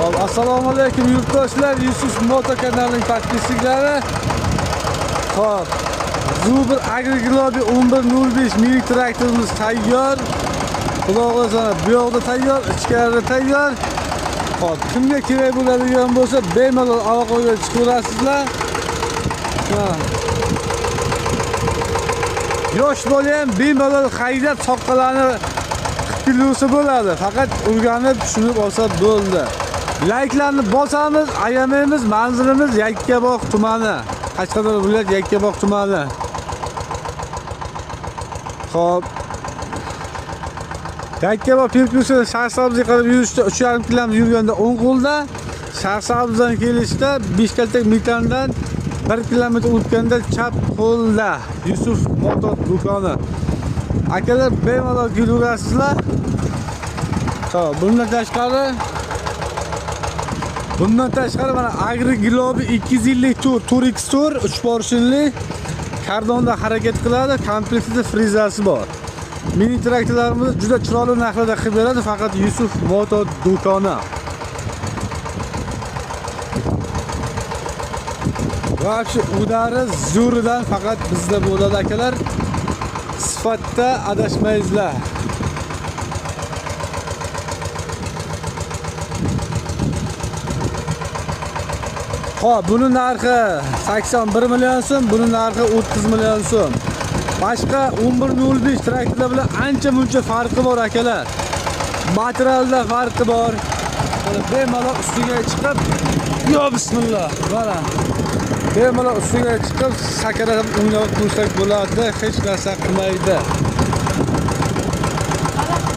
Hop, assalomu alaykum yurtdoshlar, Yusuf Moto kanalining podpischiklari. Hop, Zubr Agri 1105 mini traktorimiz tayyor. Xudo xohlasa bu yoqda tayyor, ichkarida tayyor. Hop, kimga kerak bo'ladigan bo'lsa, bemalol aloqaga chiqaverasizlar. Yosh bola ham bemalol haydab soqqalarni qilib bo'ladi. Faqat o'rganib, tushunib olsa bo'ldi. Layklarni bosamiz, ayamaymiz. Manzilimiz Yakkabog' tumani. Qashqadaryo viloyati Yakkabog' tumani. Xo'p. Yakkabog' Pirpirsi Sharsabzga qarab yurishda 3,5 km yurganda o'ng qo'lda, Sharsabzdan kelishda 5 kaltak metandan 1 km o'tganda chap qo'lda Yusuf Moto do'koni. Akalar bemalol kelaverasizlar. Xo'p, bundan tashqari mana Agri Globi 254 4x4 3 porshinli kardonda harakat qiladi, komplektida frizasi bor. Mini traktorlarimiz juda chiroyli narxlarda qilib beradi faqat Yusuf Moto do'koni. Вообще udari zo'ridan faqat bizda bo'ladi akalar. Sifatda adashmaysizlar. Xo'p, buni narxi 81 million so'm, buni narxi 30 million so'm. Boshqa 1105 traktorlar bilan ancha-muncha farqi bor akalar. Materialda farqi bor. Mana bemalol ustiga chiqib, yo bismillah, mana. Bemalol ustiga chiqib, sakrab o'ynab qo'ysak bo'ladi, hech narsa qilmaydi.